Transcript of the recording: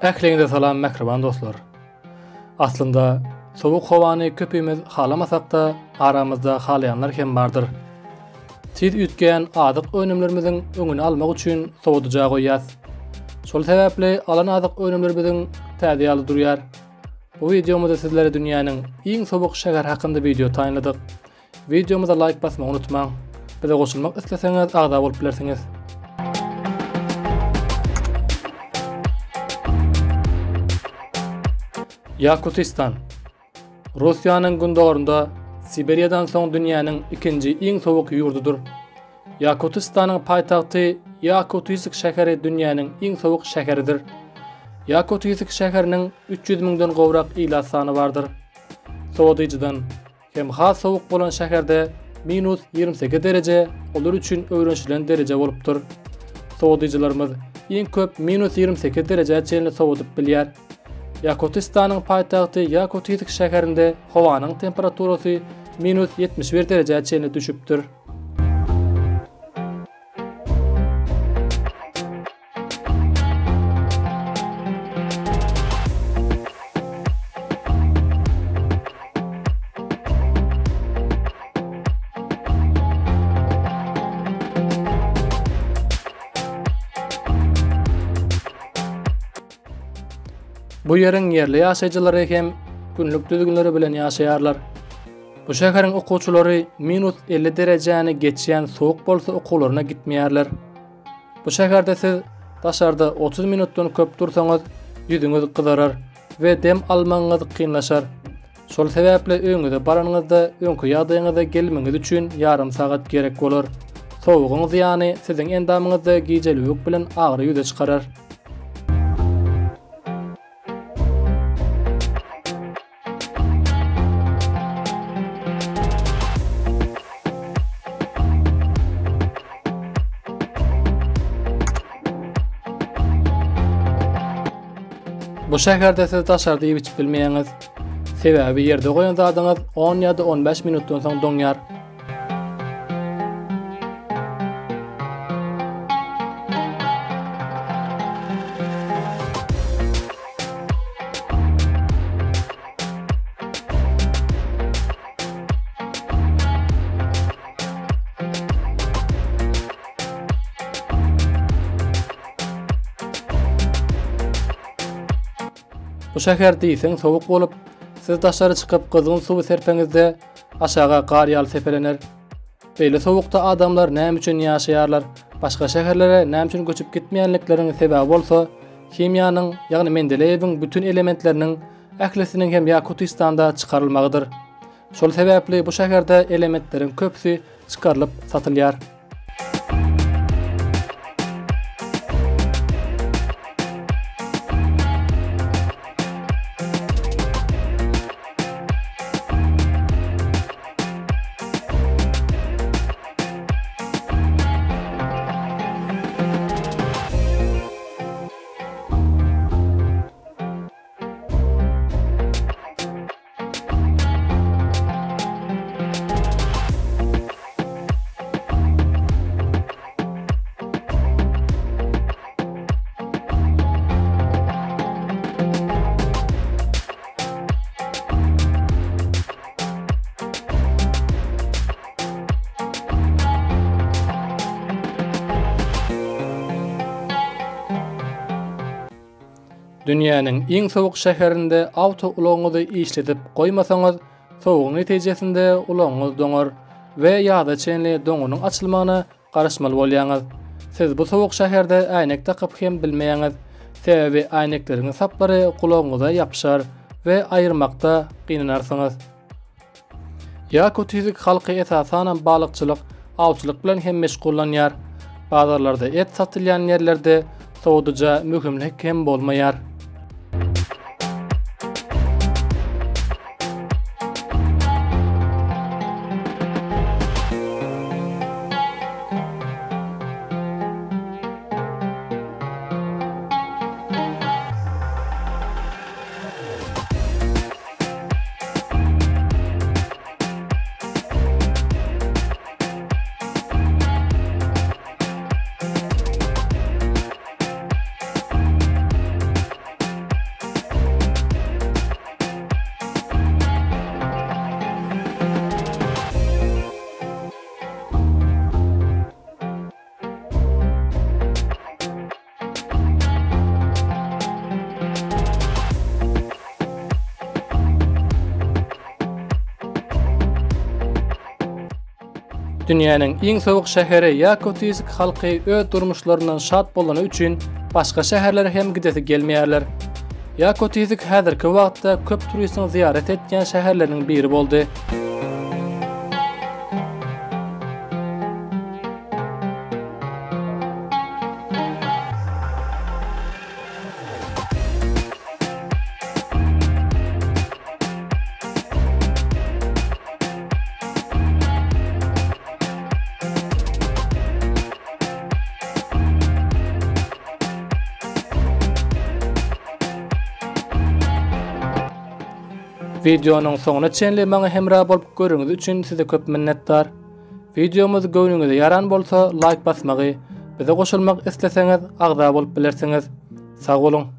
Ähliňize salam mähriban dostlar. Aslynda sowuk howany köpimiz halamasakda aramyzda halaýanlar hem bardyr. Tiz üýtgeýän azyk önümlerimiziň öňüni almak üçin sowadyja goýýas. Şol sebäpli alan azyk önümlerimiziň täze ýaly durýar. Bu wideomyzda sizlere dünýäniň iň sowuk şäheri hakynda wideo taýynladyk. Wideomyza laýk basmagy unutmaň. Bize goşulmak isleseňiz agza bolup bilersiňiz. Ýakutistan Russiýanyň gündogarynda Sibiriýadan soň dünýäniň ikinji iň sowuk ýurdudyr. Ýakutistanyň paýtagty Ýakutisk şäheri dünýäniň iň sowuk şäheridir. Ýakutisk şäheriniň 300 müňden gowrak ilat sany bardyr. Sowadyjydan hem has sowuk bolan şäherde minus 28 dereje olar üçin öwrenişilen dereje bolupdyr. Sowadyjylarymyz iň köp minus 28 derejä çenli sowadyp bilýär. Ýakutistanyň paýtagty Ýakutisk şäherinde howanyň temperaturasy minus 71 derejä çenli düşüpdir. Bu ýeriň ýerli ýaşaýjylary hem günlük düzgünleri bilen ýaşaýarlar. Bu şäheriň okuwçylary minus 50 derejäni geçýän sowuk bolsa okuwlaryna gitmeýärler. Bu şäherde siz daşarda 30 minutdan köp dursaňyz, ýüzüňiz gyzarar we dem almagyňyz kynlaşar. Şol sebäpli öýüňize baranyňyzda öňki ýagdaýyňyza gelmegiňiz üçin ýarym sagat gerek bolar. Sowugyň zyýany siziň endamyňyzda gijelewük bilen agyry ýüze çykarar. Bu şäherde siz daşarda iýip içip bilmeýäňiz. Sebäbi ýerde goýan zadyňyz 10 ýa-da 15 minutdan soň doňýar. Bu şäher diýseň sowuk bolup, siz daşary çykyp gyzgyn suwy serpeňizde aşaga gar ýaly sepelener. Beýle sowukda adamlar näme üçin ýaşaýarlar, başga şäherlere näme üçin göçüp gitmeýänlikleriň sebäbi bolsa, himiýanyň, ýagny Mendeleýewiň bütin elementleriniň ählisiniň hem Ýakutystanda çykarylmagydyr. Şol sebäpli bu şäherde elementleriň köpüsi çykarylyp satylýar. Dünýäniň iň sowuk şäherinde awtoulagyňyzy işledip goýmasaňyz, sowugyň netijesinde ulagyňyz doňar we ýaza çenli doňunyň açylmagyna garaşmaly bolýaňyz. Siz bu sowuk şäherde äýnek dakyp hem bilmeýäňiz. Sebäbi äýnekleriň saplary gulagyňyza ýapyşar we aýyrmakda gynanarsyňyz. Ýakutiýsk halky esasanam balykçylyk, awçylyk bilen hem meşgullanýar. Bazarlarda et satylýan ýerlerde sowadyja möhümlik hem bolmaýar. Dünýäniň iň sowuk şäheri Ýakutysk halky öz durmuşlaryndan şat bolany üçin başga şäherlere hem gidesi gelmeýärler. Ýakutysk häzirki wagtda köp turistiň zyýarat etýän şäherleriniň biri boldy. Wideonyň soňuna çenli maňa hemra bolup göreniňiz üçin size köp minnetdar. Wideomyz göwnüňize ýaran bolsa laýk basmagy, bize goşulmak isleseňiz agza bolup bilersiňiz. Sag boluň!